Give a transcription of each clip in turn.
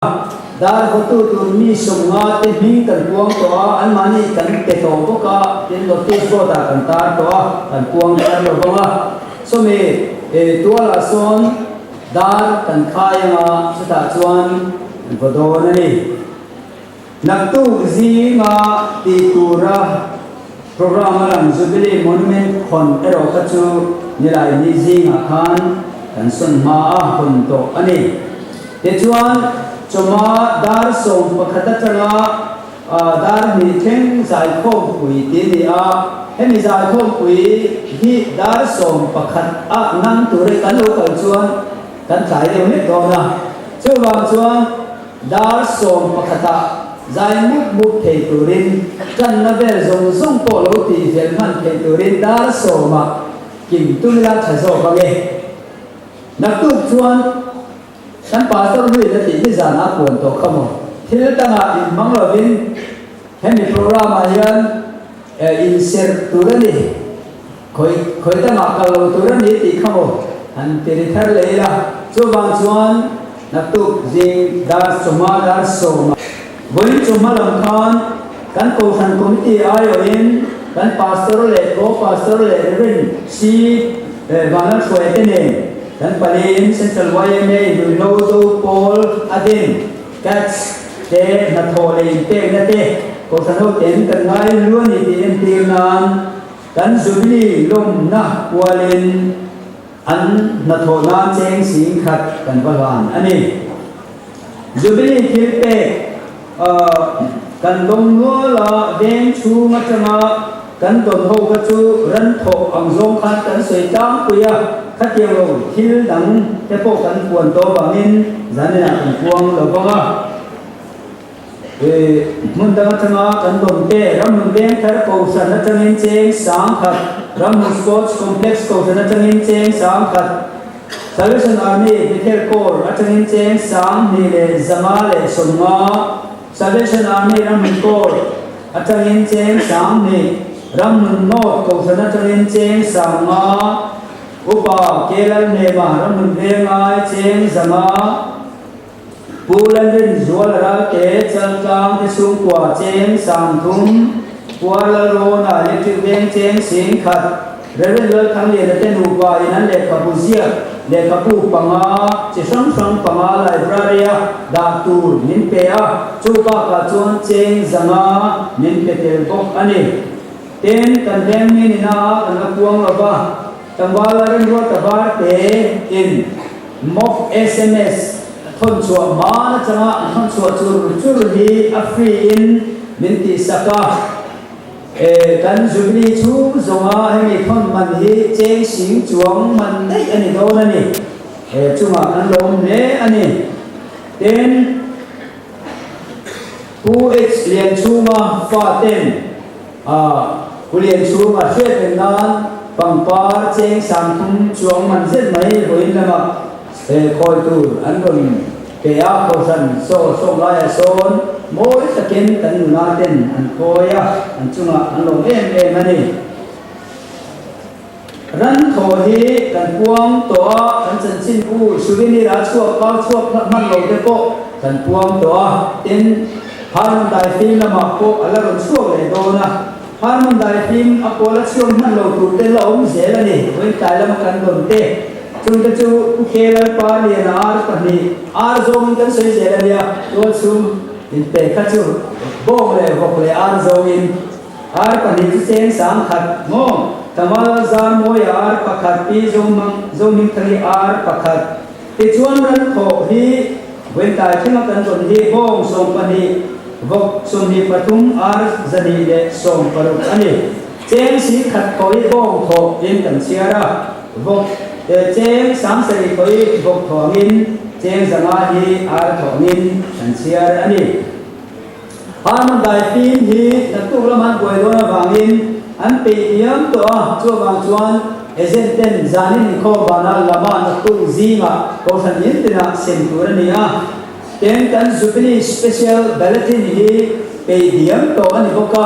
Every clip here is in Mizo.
Dar vawtu tur mi 50 te hming kan puang tawh a, anmahni kan pe tawh bawk a, tin notice board ah kan tar tawh a, kan puang dar lo bawk a. Sawmi tualah sawn dar kan khai anga chutah chuan an vaw dawn a ni. Naktuk zinga tih tura program a lang Jubilee Monument khawn erawh kha chu nilai ni zingah khan kan sawn hma a hawn tawh a ni. Tichuan, chawma dar 11 atanga dar 2 thleng zaikhawmpui ti a ni a, hemi zaikhawmpui hi dar 11 ah nang tura kan lo kal chuan kan tlai deuh hlek dawn a, chuvang chuan Dar 11 ah zai mup mup thei turin tanna vel zawng zawng pawh lo tih fel hman thei turin dar 10 ah kim tum ila tha zawk ang e. Naktuk chuan kan pastor hlui na tih nizan ah puan tawh kha maw? Thil dangah inhmang lovin hemi program ah hian inserh tur a ni. Khawi khawi dangah kal lo tur a ni tih kha maw han ti ri thar leh ila. Chuvang chuan naktuk zing dar chawhma dar 10 ah vawiin chawhma lam khan kan Kohhran Committee aiawhin kan Pastor leh Co-Pastor leh Reverend C Vanlalhruaia te nen kan paliin Central yma Ruihhlo Do Pawl a din Cats te hnathawh leh inpekna te Kohhran hoten kan ngai lu a ni tih entir nan Kan Jubilee lawmna kualin an hnathawh nan cheng 10,000 kan va hlan a ni. Jubilee thil pek kan dawng nual a, veng chhung atanga kan dawn ho kha chu ran thawh ang zawng khan kan sawi tlangpui a, khatiang lo thil dang te pawh kan puan tawh avangin zaninah kan puang lo vang a. Hmun dang atanga kan dawn te, Ramhmun Veng Thar Kohhran atangin cheng 10,000, Ramhmun Sports Complex Kohhran atangin cheng 10,000, Salvation Army Bethel Corps atangin cheng 2,550, Salvation Army Ramhmun Corps atangin cheng 2,000, Ramhmun North Kohhran atangin cheng 5,000, Upa Kelalhnema Ramhmun Vengai cheng 500, Pu Lalrin Zual Ralte Chaltlang te chhungkua cheng 30,000, Puar Lalrawna Electric Veng cheng 10,000, Reverend Lalthangliana te nupa in an lehkhabu ziak lehkhabu panga chi hrang hrang panga library-a dah tur min pe a, chu bakah chuan cheng 500 min pe tel bawk a ni. Tin, kan veng mi nina kan la puang lo va, tlangval Lalrinruata Varte in Mock sms thawn chhuah hma atanga an thawn chhuah chur chur hi a free in min tih sak a. E, kan Jubilee chhung zawnga hemi thawn man hi cheng sing chuang man daih a ni dawn a ni. E, chungah kan lawm hle a ni. Tin, Pu H Lianchhunga fa ten a Pu Lianchhunga hriat reng nan pangpar cheng 30,000 chuang man zet mai vawiin lamah khawi tur an rawn pe a, Kohhran saw sawm laiah sawn mawi takin kan nula ten an khawi a, an chungah an lawm em em a ni. Ran thaw hi kan puang tawh a, kan chanchin bu souvenir a chhuak kau chhuak hman lo te pawh kan puang tawh a, tin, Harmon dai fim lamah pawh a la rawn chhuak leh dawn a, Harmon dai fim a pawl a chhuak hman lo tur te la awm zel a ni, vawiin tlai lama kan dawn te, chung te chu Pu Khe Lalpa Liana ar pahnih ar zawngin kan sawi zel a nia, tual chhung inpe kha chu bawng leh vawk leh ar zawngin. Ar pahnih chu cheng 10,000 maw? Tamal zar mawia ar pakhat pi Zohmang Zohmingthali ar pakhat. Tichuan ran thawh hi Vawiintai thlenga kan rawn hi bawng 12, vawk 23 ar 260 a ni. Cheng 10,000 thawh hi bawng thawh in kan chhiar a, vawk cheng 7,000 thawh hi vawk thawh angin cheng 500 hi ar thawh angin kan chhiar a ni. Harmon dai fim hi naktuk lama an buai dawn avangin an peih diam tawh a, chuvang chuan agent ten zanin inkhawm vana lama naktuk zingah kohhran in tinah sem tur a ni a. Ten kan Jubilee Special Bulletin hi peih diam tawh a ni bawk a,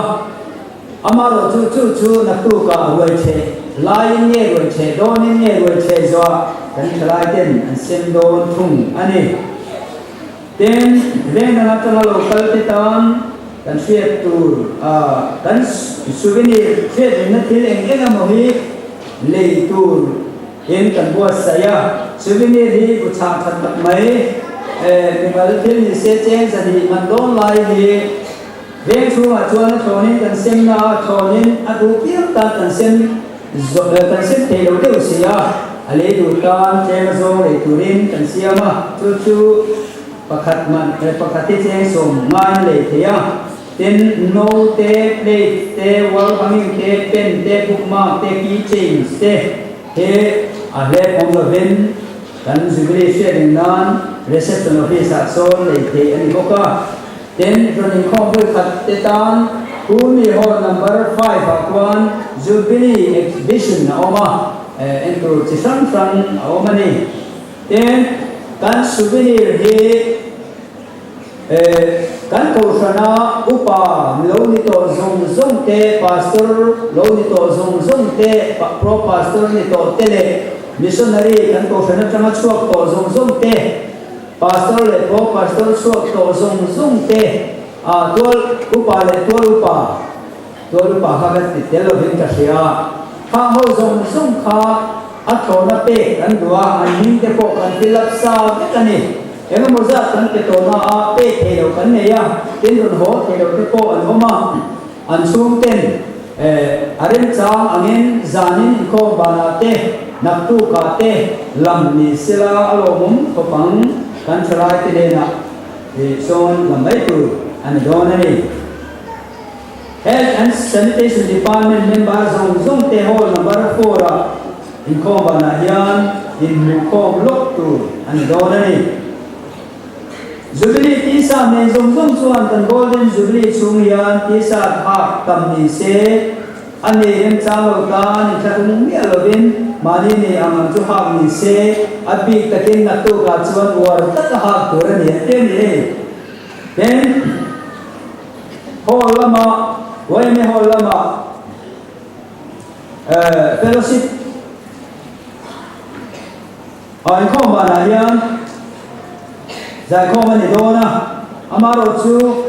amarawh chu chu chu naktukah ruai cheh laiin nge ruai cheh dawnin nge ruai cheh zawhah kan thalai ten an sem dawn thung a ni. Tin, veng dang atanga lo kal te tan kan hriat tur kan souvenir hriat rengna thil eng eng emaw hi lei tur in kan buatsaih a. Souvenir hi bu chhah that tak mai mimal thil ni se cheng zahnih man dawn lai hi veng chhungah chuan a thlawnin kan sem na a, thlawnin a duh piang tan kan sem kan sem thei lo deuh si a, a lei duh tan tlem a zawng lei turin kan siam a, chu chu pakhat man pakhat hi cheng sawm ngain a lei thei a, tin no te, plate te, wall hanging te, pen te, bookmark te, key chains te hi a hlep awm lovin kan Jubilee hriatning nan reception office ah sawn lei theih a ni bawk a. Tin, rawn inkhawm vawi khat te tan Kumi Hall number 5 ah khuan Jubilee Exhibition a awm a, en tur chi hrang hrang a awm a ni. Tin, kan souvenir hi kan kohhrana upa lo ni tawh zawng zawng te, pastor lo ni tawh zawng zawng te, pro pastor ni tawh te leh missionary kan kohhran atanga chhuak tawh zawng zawng te, Pastor leh pro pastor chhuak tawh zawng zawng te ah tual upa leh tual upa, tual upa kha ka ti tel lovin ka hria a, khang ho zawng zawng kha a thlawhna pek an duh a, an hming te pawh kan fill up sa vek a ni. Engemaw zat kan pe tawhna a pek thei lo kan nei a, tin rawn haw thei lo te pawh an awm a, an chhung ten a remchang angin zanin inkhawm banah te, naktukah te lam ni sela a lawmawm khawp ang kan thalaite hnenah sawn lam mai tur a ni dawn a ni. Health and Sanitation Department member zawng zawng te hall number 4 ah inkhawm banah hian inhmuhkhawm lawk tur a ni dawn a ni. Jubilee tisa nei zawng zawng chuan kan Golden Jubilee chhung hian tisa hak tam ni se, a nei remchang lo tan inthlahrung miah lovin mahni nei ang ang chu hak ni se, a bik takin naktukah chuan uar taka hak tur a ni a ti a ni hei. Tin, Hall lama, YMA Hall lama Fellowship, A inkhawm banah hian zaikhawm a ni dawn a, amaherawhchu.